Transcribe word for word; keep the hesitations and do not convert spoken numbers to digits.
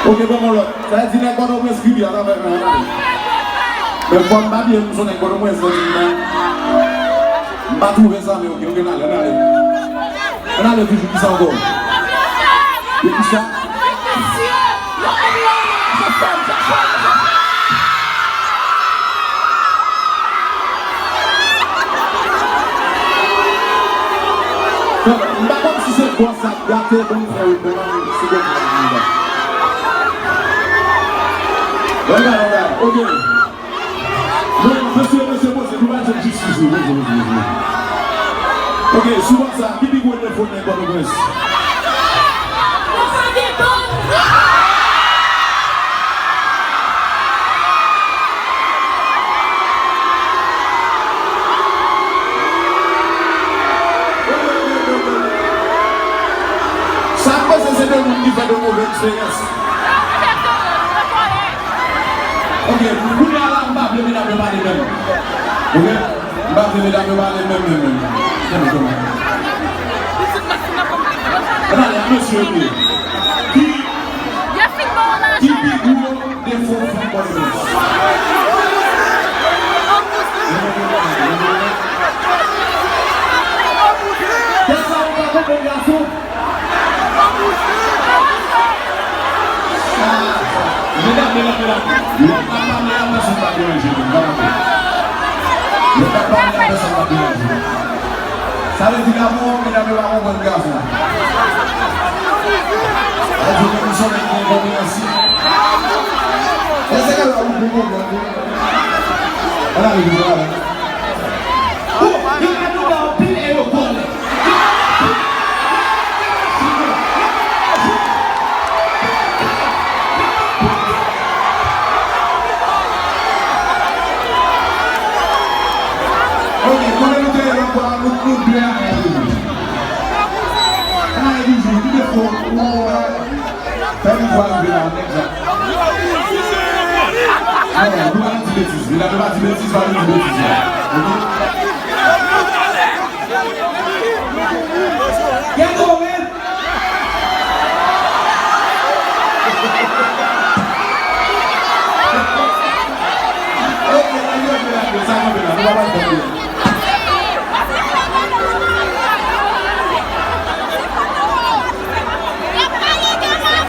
Ok, bon, bon, lòt. Sa vle di nèg Pòtoprens kribi atravè mwen, ann ale. Men fò m pa bliye m se yon nèg Pòtoprens nan di m nan. M pa twouve sa, men ok, ok, ann ale, ann ale. Ann ale toujou, kisa ankò? E kisa? M pa konn si se bòs sa k gate, bon, m fè reponn, si bon, m fè reponn. Regarde, regarde, ok. Bon, mesye, mesye, poze, nou pa jwenn jistis, mesye, mesye, mesye. Ok, sou WhatsApp, ki pi gwo defo nèg Pòtoprens? Sa k pase se de moun ki fè de move eksperyans. Ok, kounye a la, m pa vle medam yo pale menm. Ok? M pa vle medam yo pale menm, menm, menm. Kenbe, kenbe. Ann ale, a mesye yo ye. Ki, ki pi gwo defo fanm Pòtoprens? Kèsa ou pa konprann, gason? Medam, medam, medam, lè m ap pale a, pèsonn pa deranje m, m pa pale. Lè m ap pale a, pèsonn pa deranje m. Sa vle di, gabon, medam yo pa konprann gason. Sa vle di, nou se nèg ki gen konpreyansyon. Èske la ou pou konprann? Ann ale, ann ale. Oh, yo ka nou ba anpil e yo kole. Ok, kote nou te ye lòt fwa, nou, nou de a en toujou. A en toujou, nou de fo, nou, fè nou vwa rive la, nèg sa. Non, nou pa di betiz, medam yo pa di betiz, pa di betiz la. Ok?